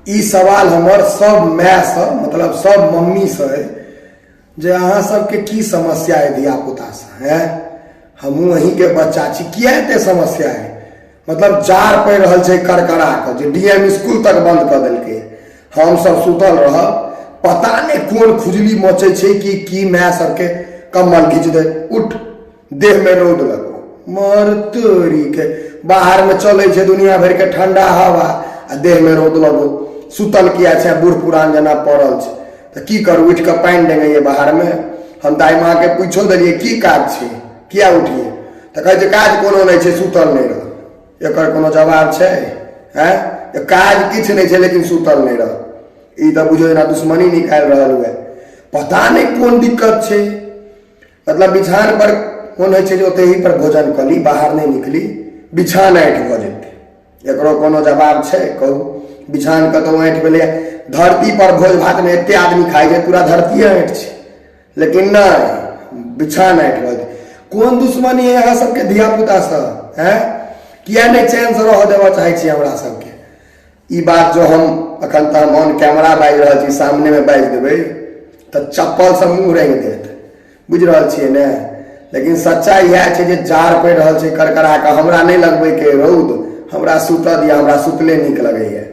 ई सवाल हमर सब मायसँ, मतलब सब मम्मीसँ अइ जे अहाँ सबके की समस्या अइ धियापुतासँ? हैं, हमहूँ अहीँके बच्चा छी, किया एते समस्या अइ? मतलब जाड़ पड़ि रहल छै करकरा कऽ जे डी एम स्कूल तक बन्द कऽ देलकै। हमसब सुतल रहब, पता नहि कोन खुजली मचै छै कि की माय सबके कम्बल घीच दे, उठ, देहमे रौद लगो। मर तोरीके, बाहरमे चलै छै दुनिया भरिके ठंडा हवा आ देहमे रौद लगो। सुतल किया छै? बूढ़ पुरान जेना पड़ल छै। तऽ की करू, उठि कऽ पानि डेंगैयै बाहरमे? हम दाइ माँके पूछो देलियै, की काज छै, किया उठियै? तऽ कहै छै काज कोनो नहि छै, सुतल नहि रह। एकर कोनो जवाब छै? आँय, काज किछु नहि छै लेकिन सुतल नहि रह, ई तऽ बुझो जेना दुश्मनी निकालि रहल हुए। पता नहि कोन दिक्कत छै। मतलब बिछान पर मोन होइ छै जे ओतहि पर भोजन कऽ ली, बाहर नहि निकली, बिछान ऐठ भऽ जेतै। एकरो कोनो जवाब छै? कहू, बिछान कतहु ऐठ भेलै? धरती पर भोज भातमे एते आदमी खाइ छै, पूरा धरतीए ऐठ छै, लेकिन नहि, बिछान ऐठ भऽ जेतै। कोन दुश्मनी है अहाँ सबके धियापुतासँ? हैं, किया नहि चैनसँ रहऽ देबऽ चाहै छी हमरा सबके? ई बात जो हम अखन तऽ हम ऑन कैमरा बाजि रहल छी, सामनेमे बाजि देबै तऽ चप्पलसँ मुँह रंगि देत, बुझि रहल छियै ने? लेकिन सच्चाइ इएह छै जे जाड़ पड़ि रहल छै करकरा कऽ, हमरा नहि लगबैके रौद, हमरा सुतऽ दिअ, हमरा सुतले नीक लगैए।